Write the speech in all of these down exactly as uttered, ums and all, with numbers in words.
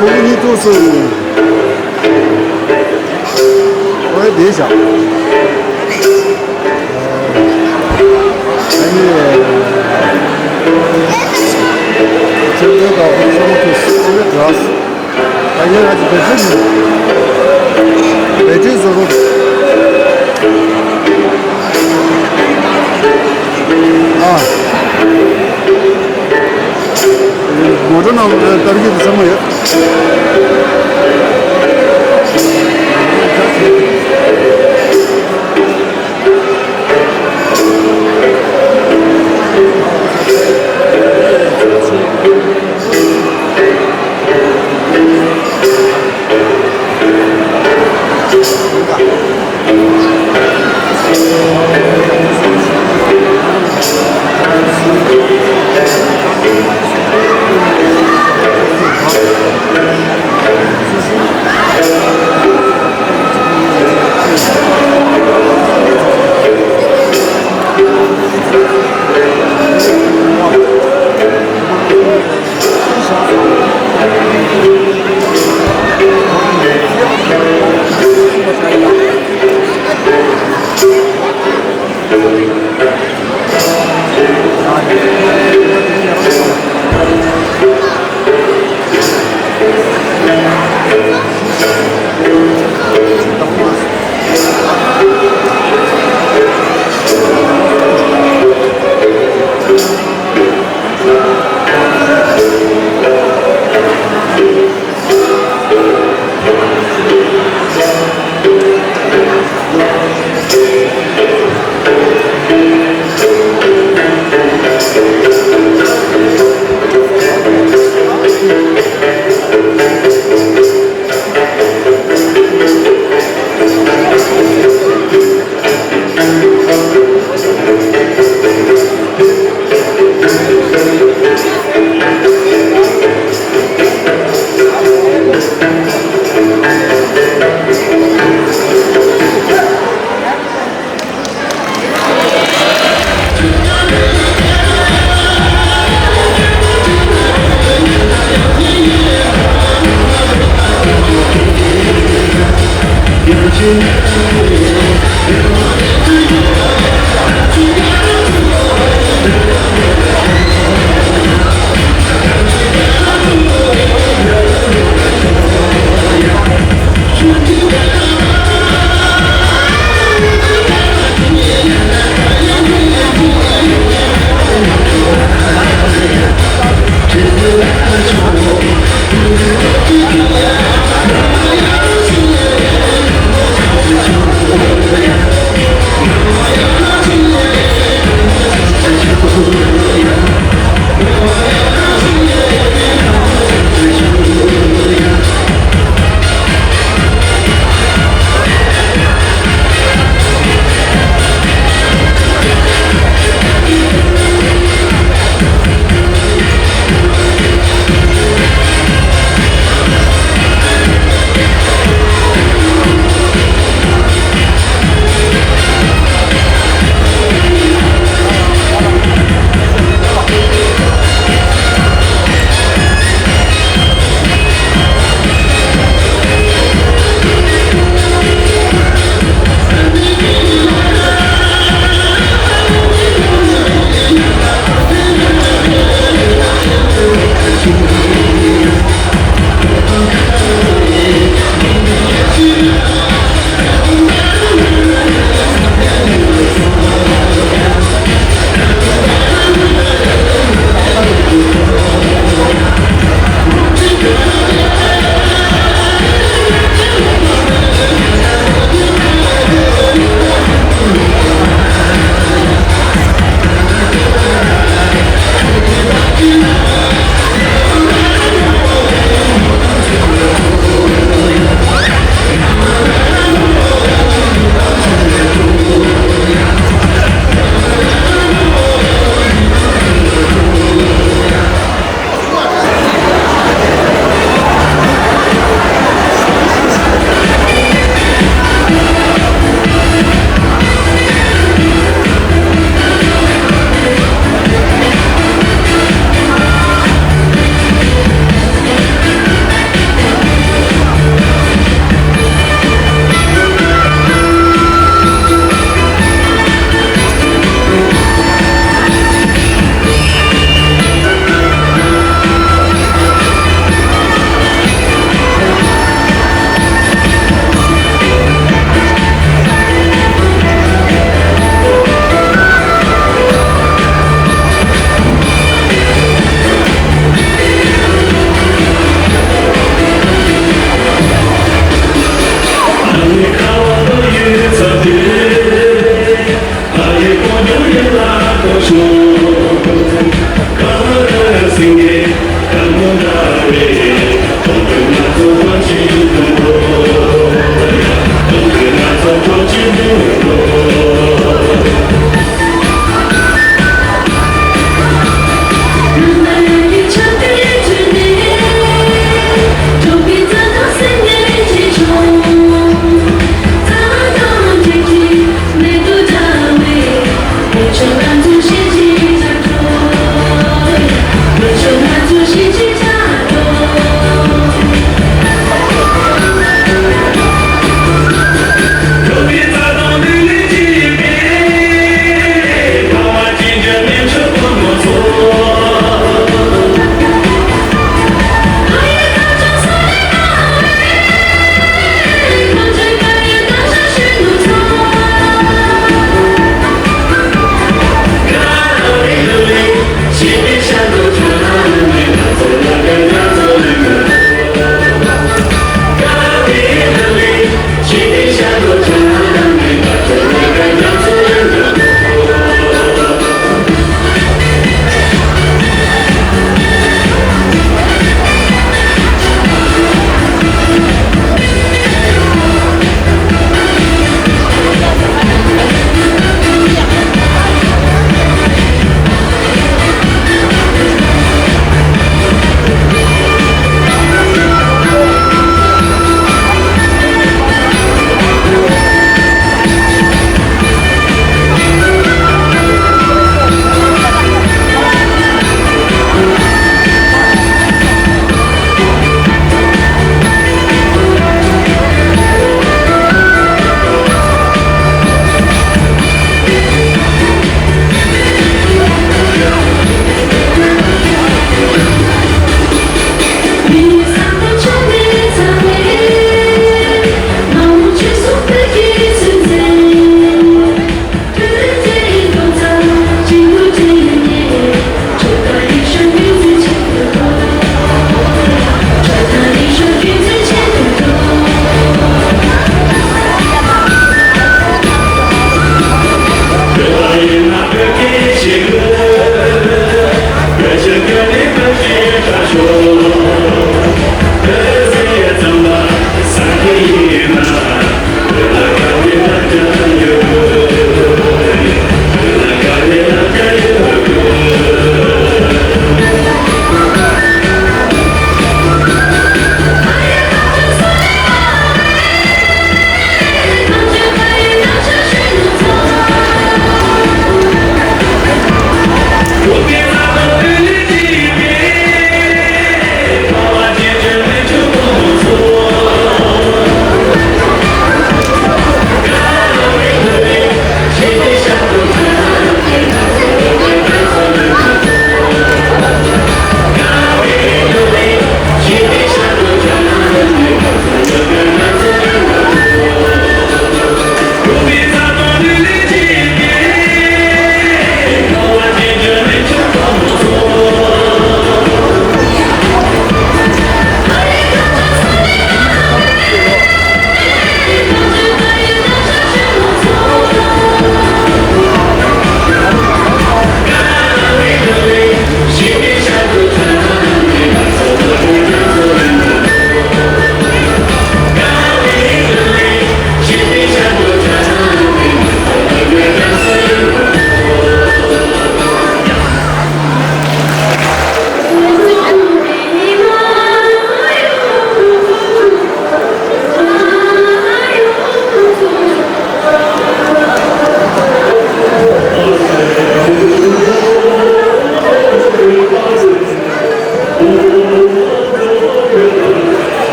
ཁོང་གཉིས་ཐུག་སོང་། ཨོ་དེ་བཞག་ཨ་ནི། ཁྱེད་ཚོའི་དགའ་པོ་ཚང་མ་ཐུག་སོང་། ཨོ་དེ་འདྲ། ད་ཡིན་ང་ཚོ་བེད་སྤྱོད་ནི། བེད་སྤྱོད་བཟོ་རོགས། ཨ། མོ་ཊ་ནང་ལ་སྟར་གྱི་རེད་བསམ་གྱི་ཡོད།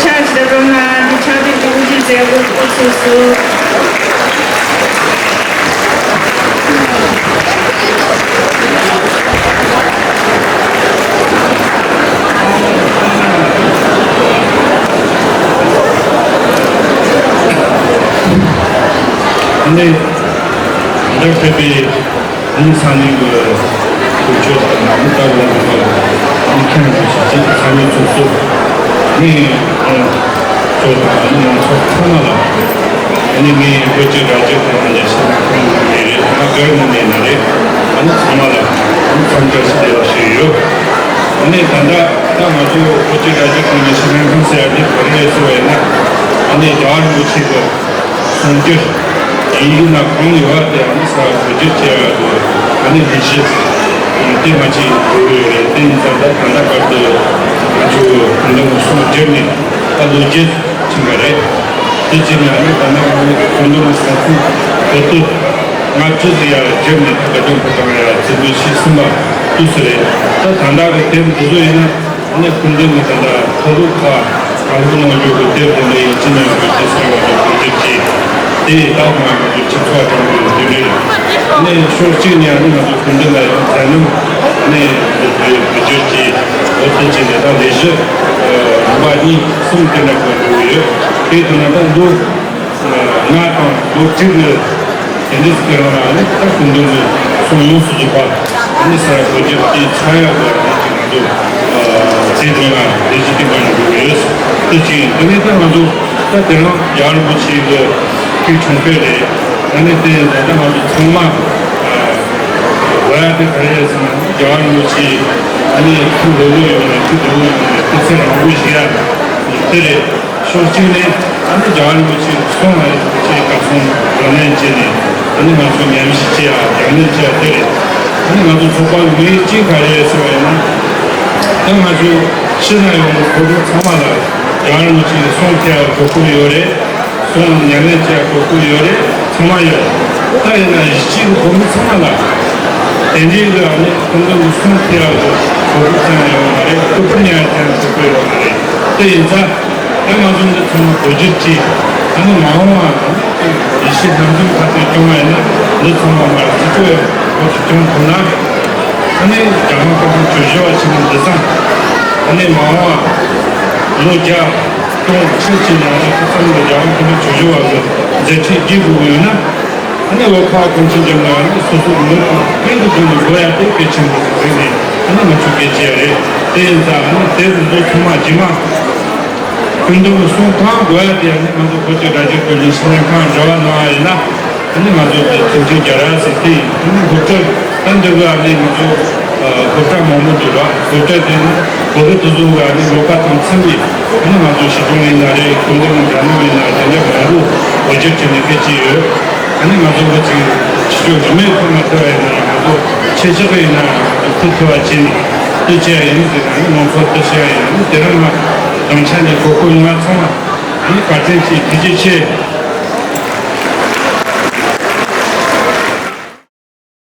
ཕྱག་ཕྱི་དྲོ་ང་འདི་ཕྱག་དེ་ཀུན་གྱི་མཛད་སྒོ་སྐོར་སོ་སོ། ཨ་ནི་འདིར་ཕེབས་པའི་ཨ་ནི་ས་གནས་ཀྱི་དགོན་ཆོས་དང་ནང་མི་ལྟ་བུ་ཨ་ནི་མཁན་རིན་པོ་ཆེ་གཅིག་ས་གནས་ཚོགས་གཙོ་ནི་ཨ་ཚོ་དང་ཨ་ནི་མང་ཚོགས་ཚང་མ་ལ་ཨ་ནི་ངའི་བོད་ཀྱི་དགའ་སྐྱིད་དང་ཨ་ནི་ཞི་བདེ་ཁོང་ནས་རེད། ད་སྒེར་ནང་ནས་ན་རེད། ཨ་ནི་ཚང་མ་ལ་ཨ་ནི་འཚམས་འདྲི་ཞུ་བ་ཞུས་ཡོད། ཨ་ནི་ད་ལྟ་ད་ང་ཚོ་བོད་ཀྱི་དགའ་སྐྱིད་ཁོང་ནས་ཞི་བདེ་ཁང་ཟེར་ཡ་འདི་ག་རེ་རེད་ཟེར་བ་ཡིན་ན། ཨ་ནི་རྒྱལ་བ་རིན་པོ་ཆེ་གི་གསུང་རྒྱུན་ཡིན་ན་གང་ཡོད་པ་དེ་ཨ་ནི་ས་བོད་བསྒྱུར་བྱས་ཡོད་དོ། ཨ་ནི་ལས་གཞི་དེ་ང་ཚོས་ཡོད་རེད། དེ་ཡིན་ཙང་ད་ད་ལྟ་བར་དུ་ང་ཚོ་བོད་འདི་གསུང་བསྒྱུར་ནས་ད་ལོ་རྒྱུས་ཕྱིན་པ་རེད། དེ་བྱས་ནས་ཨ་ནི་ད་ནང་ང་ཚོ་བོད་འདི་གསུང་ཚུལ་གོ་ཐོས། ལྔ་བཅུ་ཟིག་ཡར་བརྒྱབ་ནས་ད་བཀའ་དྲིན་ཕོ་བྲང་ཡར་རྩིས་འགོ་ཞུས་ཟིན་པ་དུས་སུ་རེད། ད་ད་ལྟ་གི་དེབ་འདི་ཚོ་ཡིན་ན་ཨ་ནི་སྐུ་མདུན་གྱི་ད་ལྟ་མཐོ་སློབ་ཁག་ག་ལུགས་ནང་འཇོག་གི་དེབ་དེ་འདྲ་ཡིན་ཅི་ནས་ཡང་དགོས་ཀྱི་ཟེར་བ་དང་གོ་རྒྱུ་གཅིག་དེ་ཡིས་ད་ང་ང་ཚོ་ཆུ་ཚོད་གྲངས་ཀྱི་དེ་རེད། ཨ་ནི་ཕྱོགས་གཅིག་ནས་ཨ་ནི་ང་ཚོ་སྐུ་མདུན་ལ་ཡང་མཛད་རྣམ་ཨ་ནི་འདི་བོད་བསྒྱུར་གྱི་འོ་དེ་བྱས་ནས་ད་ལས་གཞི་རིམ་པ་གཉིས་གསུམ་དེ་འདྲ་གོ་འགྲོ་གི་ཡོད། དེ་དུས་ན་ད་ལོ་ལྔ་དང་ལོ་དྲུག་གི་དེ་འདྲའི་སྐོར་ལ་ནི་ད་སྐུ་མདུན་གྱི་གསུང་ཡོངས་སུ་རྫོགས་པ་ཨ་ནི་གསར་བ་བོད་ཀྱི་དེའི་ཚགས་ཡག་གི་ང་ཚོ་དེ་དོན་ལ་ལས་གཞི་དེ་མ་ཡོང་དགོས་ཡོད། དེ་གཅིག་ཡིན། དེ་ནས་ད་ང་ཚོ་ད་དེ་རིང་རྒྱལ་བ་རིན་པོ་ཆེ་གི་སྐུའི་འཁྲུངས་སྐར་རེད། ཨ་ནི་དེ་ད་ལྟ་ང་ཚོ་ཚང་མ་དགོས་ཡ་དེ་ག་རེ་རེད་ཟེར་ན་རྒྱལ་བ་རིན་པོ་ཆེ་ཨ་ནི་ཐུགས་ལྷོད་ལྷོད་ཡོང་ནས་ཐུགས་སྡུག་ཡོང་ནས་སྐུ་ཚེ་རིང་པོ་བཞེས་ཡ་དེ་རེད། ཕྱོགས་གཅིག་ནས་ཨ་ནི་རྒྱལ་བ་རིན་པོ་ཆེ་གསུང་བ་ཆེ་བཀའ་གསུང་ལག་ལེན་བྱས་ནས་ཨ་ནི་ང་ཚོ་ཉམས་ཞིབ་བྱེད་ཡ་ཉམས་ལེན་བྱེད་ཡ་དེ་རེད། ཨ་ནི་ང་ཚོ་ཚོགས་པ་མིང་གཅིག་ག་རེ་རེད་ཟེར་བ་ཡིན་ན་ད་ང་ཚོ་ཕྱི་ན་ཡོང་བའི་བོད་ཕྲུག་ཚང་མ་ལ་རྒྱལ་བ་རིན་པོ་ཆེ་གསུང་ཐོས་ཡ་གོ་སྐབས་ཡོད་རེད། གསུང་ཉམས་ལེན་བྱེད་ཡ་གོ་སྐབས་ཡོད་རེད། ཚང་མ་ཡོད། ད་ཡིན་ན་གཞིས་བྱེས་ཀྱི་བོད་མི་ཚང་མ་ལ་དེ་འདྲའི་གི་ཨ་ནི་སྐུ་མདུན་གྱི་གསུང་ཐོས་ཡ་གི་གོ་སྐབས་ཙམ་ཡང་ཡོད་མ་རེད། སྐུ་པར་ཉར་ཡ་ཙམ་གོ་སྐབས་ཡོད་མ་རེད། དེ་ཡིན་ཙང་ད་ང་ཚོ་འདི་ཚང་མ་གོ་རྒྱུ་གཅིག་ཨ་ནི་མ་འོངས་པ་ཡེ་ཤེས་སྣ་འཛོམས་ཁ་ཐུག་སྐྱོང་བ་ཡིན་ན་འདི་ཚང་མ་མར་རྩིས་སྤྲོད་ཡ་གོ་སྐབས་སྐྱོང་ཐུབ་ན་ཨ་ནི་རྒྱལ་དབང་སྐུ་ཕྲེང་བཅུ་བཞི་པ་ཆེན་པོ་འདི་ཚང་ཨ་ནི་མ་འོངས་པ་ལོ་བརྒྱ། སྟོང་ཕྲག་གཅིག་ནང་ལ་ཁ་སང་གི་རྒྱལ་དབང་སྐུ་ཕྲེང་བཅུ་བཞི་པ་གི་མཛད་འཕྲིན་རྒྱས་དགོས་ཀྱི་ཡོད་ན། ཨ་ནི་བོད་ཁ་གོང་ཆེན་འདི་ནང་ཨ་ནི་སོ་སོ་མི་རང་ཕན་གྱི་དོན་དུ་དགོས་ཡ་དེ་གལ་ཆེན་པོ་རེད་ཟེར་ནས་ཨ་ནི་ང་ཚོས་གལ་ཆེ་རེད། དེ་ཡིན་ཙང་ཨ་ནི་དེབ་འདི་ཚོ་ཚང་མ་རྗེས་མ་སྐུ་མདུན་གྱི་གསུང་ཐོས་དགོས་ཡ་དེ་ཨ་ནི་ང་ཚོ་བོད་ཀྱི་སྒྲ་སྒྱུར་བཀོད་ལེན་ཕྱག་ལེན་ཁང་འབྲེལ་བ་གནང་བ་ཡིན་ན། ཨ་ནི་ང་ཚོ་དེ་ཐུགས་རྗེ་རྒྱལ་ར་ཟེར་དེ་ཡིན། ཨ་ནི་སློབ་གྲྭ་ད་འདི་ག་ཨ་ནི་ང་ཚོ་སློབ་གྲྭ་མང་པོ་འདུག་ར། སློབ་གྲྭ་དེ་ནི་བོད་རིགས་དེ་ཚོ་ག་ཨ་ནི་ལོ་ཀ་དང་མཚུངས་པའི་ཨ་ནི་ང་ཚོ་ཞི་གྲོང་ཡིན་ན་རེད། ཁུལ་འདི་ནི་རྒྱ་ནག་ཡིན་ན་དེ་འདྲ་མང་པོ་བོད་བསྒྱུར་བྱས་ནས་ཕེབས་ཀྱི་ཡོད། ཨ་ནི་ང་ཚོ་གི་ཅིག་ཕྱི་ཕྱོགས་རིན་མེད་ཐོག་མ་ཐོས་པ་ཡིན་ན་ང་ཚོ་ཆེ་ཆག་གི་ཡིན་ན་ང་ཚོ་ཐུགས་ཐོས་པ་བྱས་ནས་དེ་བྱས་ཡ་ཡིན་ཟེར་ན་ཨ་ནི་མང་ཚོགས་དེ་བྱས་ཡ་ཡིན། ཨ་ནི་དེ་རིང་ང་དམ་ཆ་ནས་གོ་སྐབས་ང་ཚང་མ་ཨ་ནི་བཀའ་དྲིན་ཆེ། ཐུགས་རྗེ་ཆེ།